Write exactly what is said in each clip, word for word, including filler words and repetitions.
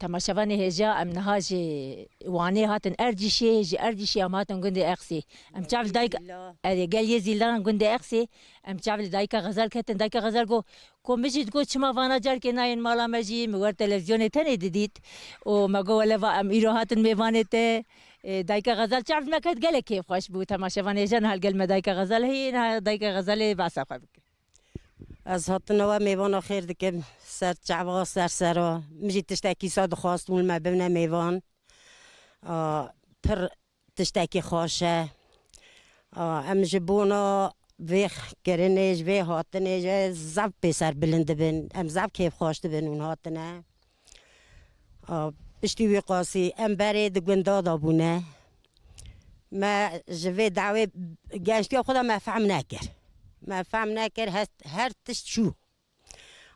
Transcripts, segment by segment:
Temaşevanê hêja, em niha ji Wanê hatin Erdîşê, ji Erdîşê em hatin gundê Exsê. Em çav li dayika, Zîla. Erê, gel yê Zîlan gundê Exsê. Em çav li dayika Xezel ketin. Dayika Xezel got, ku min jî digot, çima vana carkê nayên mala me jî, min wer televîzyonê tenê didît. Û me got, wele va em îro hatin mêvanê te. E, dayika Xezel çav me ket, gelek kêfxweş bû. Temaşevanê hêja niha li gel me dayika Xezel heye, niha dayika Xezelê behsa xwe bike. Ez hatina we mêvana xêr dikim, ser çava, ser sera. Min jî tiştekî sa dixwast hûn me bibine mêvan. A, pir tiştekî xweş e. A, em ji bona vê kirinê, ji vê hatinê jî zaf pêser bilind dibin. Em zaf kêfxweş dibin hûn hatine. A, piştî wî qasî em berê di gunda de bûne. Me ji vê dawê gençtiya xwe de me fehm nekir. Me fehm nekir, her, her tişt çû.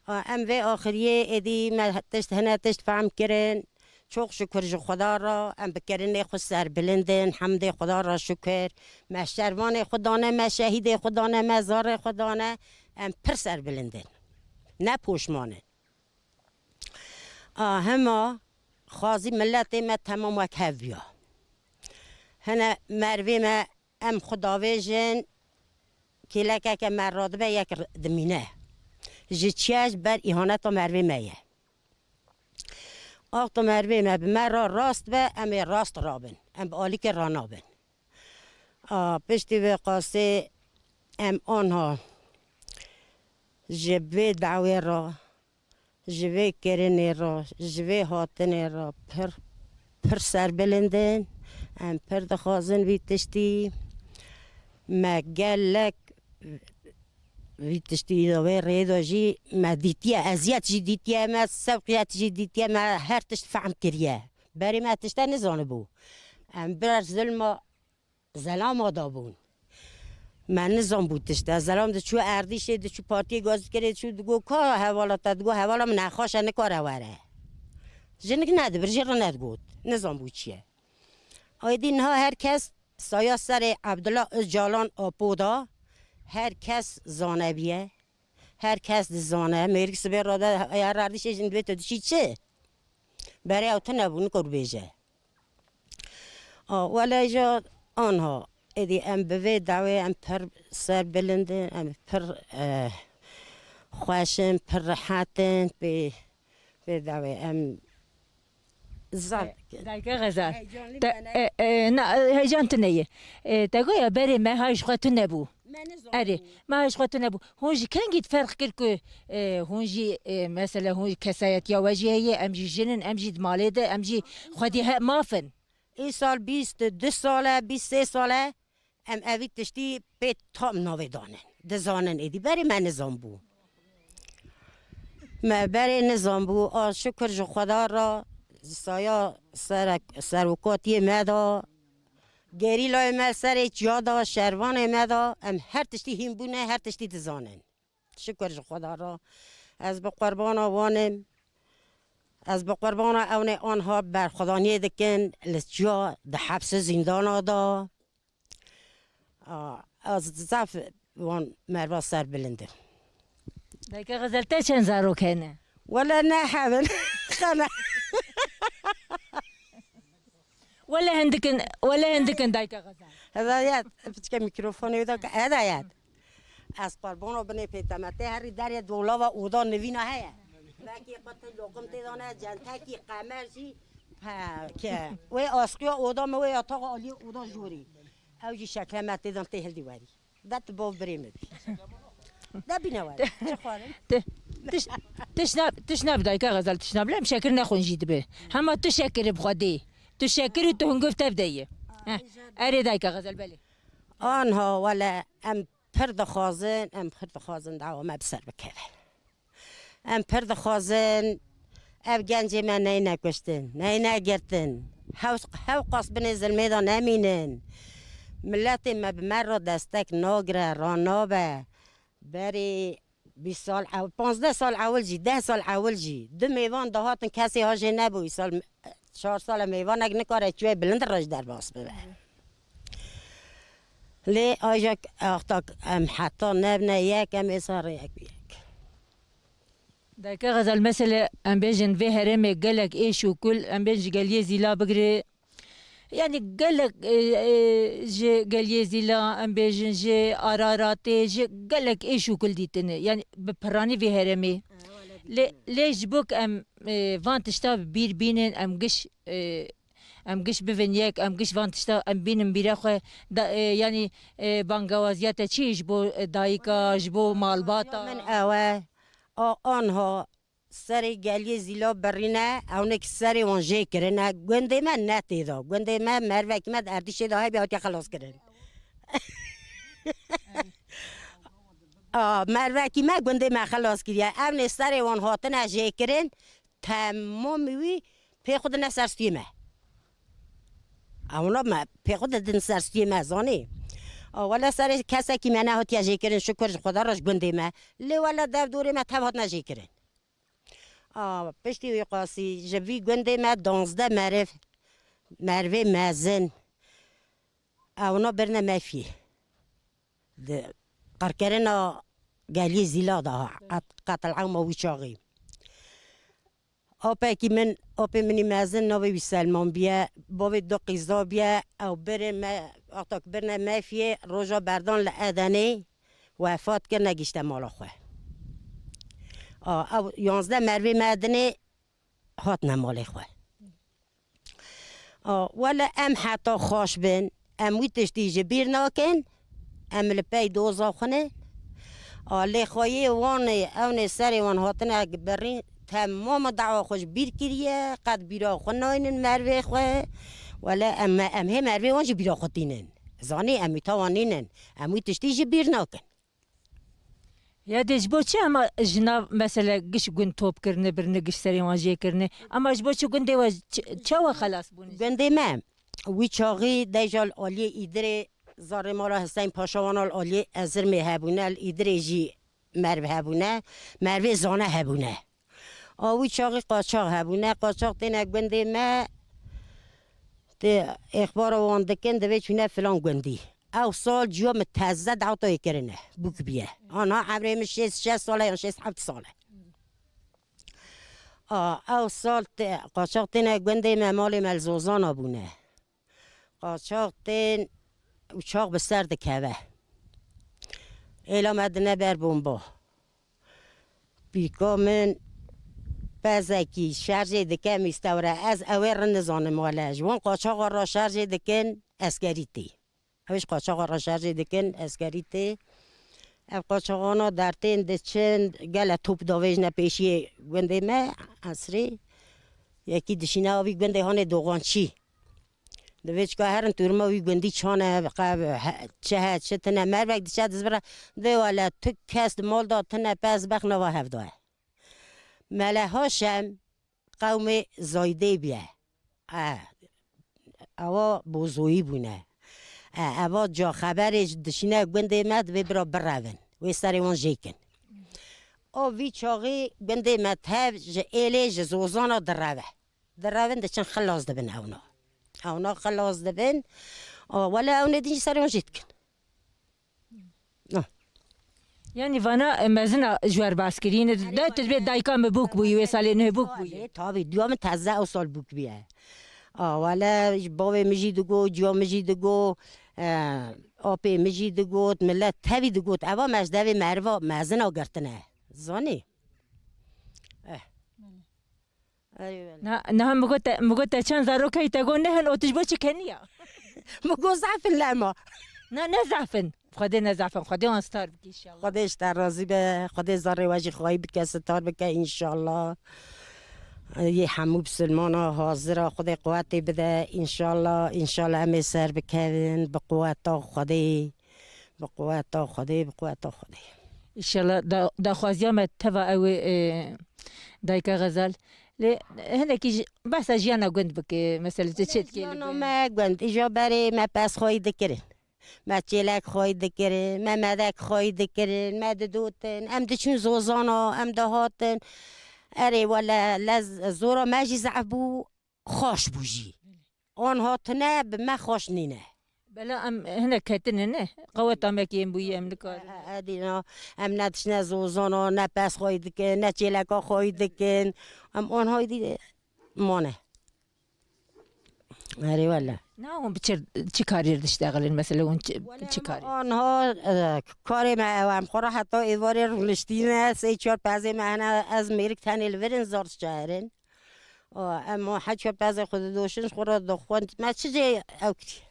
A, em vê axiriyê êdî me tişt, hine tişt fehm kirin. Çok şükür ji Xweda re, em bi kirinê xwe serbilind in, hemdê Xweda re şükür. Me şervanê xwe dane, me şehîdê xwe dane, me zarê xwe dane. Em pir serbilind in. Ne poşman in. A, hema xwazî miletê me temam wek hev biya. Hene mervê me, em xwe davêjin, kêlekeke me radibe yek r-, dimîne. Ji çiye? Ji ber îhaneta mervê me ye. Axta mervê me bi me re rast be, em ê rast rabin. Em bi alîkê ranabin. A, piştî vê qasê em anha ji vê dawê re, ji vê kirinê re, ji vê hatinê re pir, pir serbilind in. Em pir dixwazin vî tiştî. Me gelek vî tiştî de wê rêda jî me dîtiye, eziyet jî dîtiye, me sewqiyet jî dîtiye, me her tişt fehm kiriye. Berê me tişte nizanibû. Em bir zulma zelama da bûn. Me nizanbû tişt e. Zelam diçû Erdîşê, diçû partiyê gazî dikerê, diçû digot, ka hevala te? Digot, hevala min nexweş e, nikare were. Jinik nedibir, jê re nedigot. Nizanbû çi ye. Aydî niha her kes saya serê Abdullah Öcalan Apo da, her kes zanebiye. Her kes dizane. Mêrik sibê rade, her Erdîşê jin divê tu diçî çi? Berê ew tune bû, nikor bêje. A, wele îja anha, êdî em bi vê dawê em pir serbilind in, em pir, eh, xweş in, pir rehet in, pê, pê dawê em zaf Dayika Xezal. Heyecanlı Te, bana. e, e, na, e, heyecan tune ye. E, te goya berê me hay ji xwe tune bû. Me nizanî. Erê, me hay ji xwe tune bû. Hûn ji kengî ferq kir ku, e, hûn jî, e, mesela hûn kesayetiya we jî heye, em jî jin in, em jî di malê de, em jî xwedî he maf in. Îsal bîst û du sal e, bîst sê sal e, em evî tiştî pê tam navê danin. Dizanin êdî. Berê me nizanbû. Me berê nizanbû. A şikir ji Xweda re, saya serek-, serokatiyê me de, gerîlayê me serê çiya de, şervanê me de, em her tiştî hîn bûne, her tiştî dizanin. Şikir ji Xweda re. Ez bi qurbana wan im. Ez bi qurbana ewnê anha berxwedaniyê dikin, li çiya di hepsi zîndana de. A, ez zaf wan merva serbilind im. Dayika Xezel, te çend zarok hene? Wele ne hebin. Xana. Wele hindik in, wele hindik in Dayika Xezel. Hedayet, piçke mîkrofonê wê de ke, Hedayet. Ez qurbano binê pê te me. Tê herî derê dolava oda nivîna heye. Vekî qutî loqim tê de ne, centekî qemer jî, he, ke. Wê asqiya oda me, wê yataxa aliyê oda jorî. Ew jî şekle me tê de tê hildî werî. De tu bov birê min bî. De bîne were. Çi xwarin? Ti-, tiş-, tişna-, tişna bi Dayika Xezel, tişna bi, em şekir nexwin jî dibe. Hema tu şekir bi xwe dê. Tu şekir û tu hungiv tev de ye. Heh. Erê Dayika Xezel, belê. Anha wele em pir dixwazin, em pir dixwazin dawa me bi ser bikeve. Em pir dixwazin ev gencê me neyne kuştin, neyne girtin. Hew-, hewqas binê zilmê de nemînin. Miletê me bi me re destek nagire, ranabe. Berê bîst sal ew-, panzdeh sal ewil jî, deh sal ewil jî du mêvan dihatin, kesê ha jê nebû. Îsal çar sal e mêvanek nikare çûyê bilind re ji derbas bibe. Lê aja axtak em heta nebine yek, em ê sar yek bi yek. Dayka Xezal, mesele em bêjin vê herêmê gelek êş û kul, em bêjin ji geliyê Zîla bigire. Yanî gelek, e, e, ji geliyê Zîla, em bêjin ji Araratê, ji gelek êş û kul dîtine. Yanî bi piranî vê herêmê. Lê, lê ji bo ku em, e, van tişta bi bîr bînin, em giş, e, em giş bivin yek, em giş van tişta em bînin bîra xwe. Da, e, yanî, e, bangewaziya te çi ji bo, e, dayika, ji bo malbata? Min ew e, a, anha serê geliyê Zîla birîne, ew nek serê wan jê kirine. Gundê me ne tê de. Gundê me mervekî me di erdîşê de hebî hatiye xelas kirin. A, mervekî me gundê me xelas kiriye. Ew nê serê wan hatine jê kirin, temamî wî pê xwe dine ser stûyê me. Ewna me pê xwe didin ser stûyê me, zanî. A, wele serê kesekî me nehatiye jê kirin, şukur ji Xweda re ji gundê me. Lê wele dev dorê me tev hatine jê kirin. A, piştî wî qasî ji vî gundê me danzdeh meriv, merivê mezin, ewna birine mefiyê. Di qirkirina geliyê Zîla de ha, qet-, qetilewma wî çaxî. Apekî min, apê min î mezin navê wî Selman biye, bavê du qîza biye, ew birê me, wexta ku birine mefiyê, roja berdan li Edenê wefat kir, negihişte mala xwe. A, ew yanzdeh mervê me dinê hatine malê xwe. A, wele em heta xweş bin, em wî tiştî ji bîr nakin, em li pey doza xwe ne. A, lê xweyê wan ê, ew nê serê wan hatine birîn, temama dawa xwe ji bîr kiriye, qet bîra xwe naynin mervê xwe. Wele em, em hê mervê wan ji bîra xwe tînin. Zanî em wî tawa nînin, em wî tiştî ji bîr nakin. Ya dê ji bo çi ema ji nav mesele giş gund top kirine, birine giş serê wan jê kirine? Ema ji bo çi gundê we ç-, çawa xelas bûne? Gundê me wî çaxî deja li aliyê Îdirê zarê mala Hiseyn Paşa wana li aliyê Ezirmê hebûne, li Îdirê jî merv hebûne, mervê zane hebûne. A wî çaxî qaçax hebûne, qaçax têne gundê me, tê êxbara wan dikin, divê çûne filan gundî. Ew sal ciya min teze dawtayê kirine, bûk biye. Anha emrê min şêst şeş sal e yan şêst heft sal e. A, ew sal tê, qaçax têne gundê me, malê me li Zozana bûne. Qaçax tên û çax bi ser dikeve. Êla me dine ber bomba. Pîka min pezekî şerjê dike mîstewre. Ez ew ê rind nizanim wele. Ji wan qaçaxa re şerjê dikin eskerî tê. Ew ji qaçaxa re şerjê dikin eskerî tê. Ev qaçaxana dertên diçin gele top davêjine pêşiyê gundê me esrê. Yekî dişîne avî gundê hanê Doxançî. Divê çika herin tûrma wî gundî çane, qe-, he-, çi he, çi tine, mervek diçe dizbira, divê wele tu kes di mal da tine, pez bex nava hevda ye. Mele Haşem qewmê Zaydê biye. E, ewa bozoyî bûne. E, eva ca xeberê ji dişîne gundê me divê bira birevin. Wê serê wan jêkin. O vî çaxî gundê me tev ji êlê ji zozana direve. Direvin diçin xilas dibin ewna. Ewna xilas dibin. A, wele ewnê din jî serê wan jê dikin. Ah. Yanî vana, e, mezina ji wer baskirî ne. De tu dibê dayika min bûk bûyî, wê salê nuhê bûk bûyî. Tabî, tabî, diya min teze ew sal bûk bûye. A, wele ji bavê min jî digot, ciya min jî digot, e, apê min jî digot, millet tevî digot. Eva me ji devê meriva mezina girtine. Zanî? Eh. Eyvallah. Na, niha min got te, min got te çend zarok heyî, te got nehin, û tu ji bo çi keniya? Min got zehf in lema. Na, ne zehf in. Xwedê ne zehf in. Xwedê wan star bike înşallah. Xwedê ji te razî be. Xwedê zarê we jî xwayî bike, sitar bike înşallah. Yê hemû bisilmana hazir e. Xwedê quwetê bide înşallah. Înşallah em ê ser bikevin bi quweta Xwedê. Bi quweta Xwedê, bi quweta Xwedê. Înşallah da-, daxwaziya me teva ew ê, e, dayika Xezal. Lê hinekî ji, behsa jiyana gund bike, mesela tu çi dikê li gund? Jiyana me gund, îja berê me pez xweyî dikirin. Me çêlek xweyî dikirin, me medek xweyî dikirin, me didotin, em diçûn zozana, em dihatin. Erê wele, lez-, zora me jî zehf bû, xweş bû jî. An hatine bi me xweş nîne. Bela em hinek ketine ne? Qeweta me kêm bûyî em nikarin. E, e, dîna, em ne tiştine zozana, ne pez xwayî dikin, ne çêleka xwayî dikin. Em onha dî mane. Erê wele. Na hûn bi çi, çi karî diştexilin? Mesela hûn çi, çi karî? Onha, e, karê me ew em xwe re heta êvarê rûniştîne, sê çar pezê me hene, ez mêrik tenê li vir in, zor şehirin. O, em o heço pezê xwe didoşin, xwe re dixwin. Me çi cê ew kirî?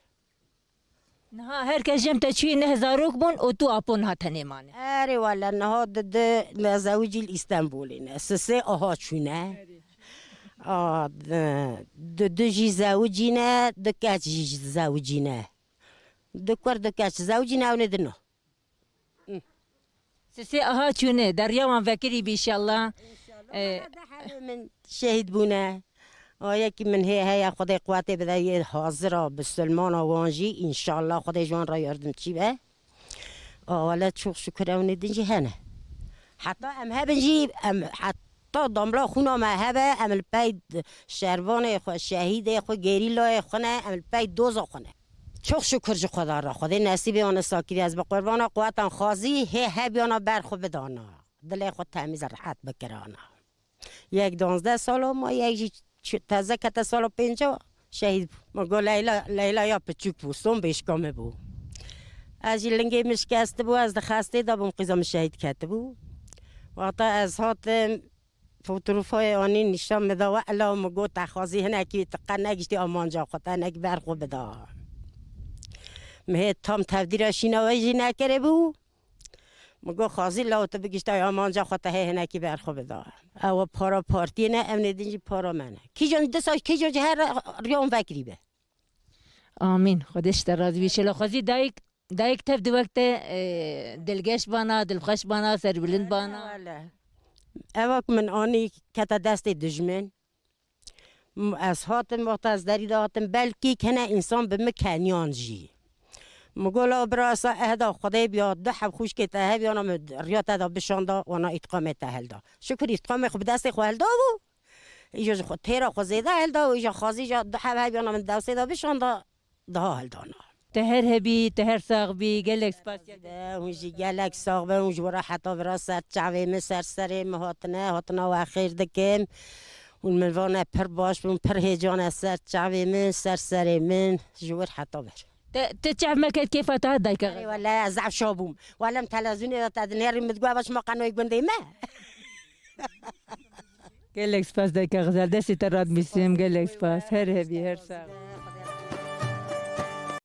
Niha her kes jem te çûyî neh zarok bûn û tu apo niha tenê mane. Erê wele niha di di me zewicî li Îstenbulê ne. Sisê aha çûne. A, di, di du jî zewicî ne, du keç jî zewicî ne. Du kur du keç zewicî ne, ew ne dino. Sisê aha çûne, derya wan vekirî bî inşallah. Ee, Hevê min şehîd bûne. O yekî min hê heye, Xwedê quwetê bide, yê hazira bisilmana wan jî, inşallah Xwedê ji wan re yardimçî be. A wele çok şükür ew nêdin jî hene. Heta em hebin jî, em heta damla xûna me hebe, em li pey d-, şervanê xwe, şehîdê xwe, gerîlayê xwe ne, em li pey doza xwe ne. Çok şükür ji Xweda re. Xwedê nesîbê wan wisa kiriye. Ez bi qurbana quwetan xwazî hê hebiyana ber xwe bidana. Dilê xwe temîz rehet bikirana. Yek duwazdeh sal o ma, yek jî çi-, teze kete sala pênca şehîd bû. Ma go Leyla, Leyla ya piçûk bû, son bêşka min bû. Ez jî lingê min şikestibû, ez di xestê de bûm, qîza min şehîd ketibû. Wexta ez hatim, Fotoğrafê anî nîşan min da, we ela min got, te xwazî hinekî, tu qe negiştî amanca xwe, te hinekî ber xwe bida. Min hê tam tevdîra şîna wê jî nekiribû. Min got, xwazî law tu bigiştay amanca xwe, te hê hinekî ber xwe bida. Ew para partiyê ne, ew nêdin jî para me ne. Kîjan disa, kîjan jî her riyan vekirî be. Amîn. Xwedê ji te razî bî. Şela xwezî dayik, dayik tev di wek te, e, dilgeş bana, dilxweş bana, serbilind bana. Wele. Evak min anî kete destê dijmin. M-, ez hatim, wexta ez derî de hatim, belkî kene însan bi min keniyan jî. Min got, la birasa ehda Xwedê biya, du heb xwişkê te hebiyana min riya te de bişanda, wana îtiqamê te helda. Şikir îtiqamê xwe bi destê xwe helda bû. Îja ji xwe têra xwe zêde hilda û îja xwazî ja du heb hebiyana min dewsê de bişanda, daha hildana. Te her hebî, te her sax bî, gelek spas. Hûn jî gelek sax bin, hûn ji we re heta vira ser çavê min, ser serê min hatine, hatina we xêr dikim. Hûn min vane pir baş bûn, pir hêcan e ser çavê min, ser serê min, ji wir heta vir. Te, te çav me ked kêfa te hat dayka. Ey wele ez zaf şa bûm. Wele em televizyonê de te dinêrî min digot, "Eva şima qenoyê gundê me." Gelek spas dayka Xizal. Destê te radmîsim. Gelek spas. Her hebî, her sax.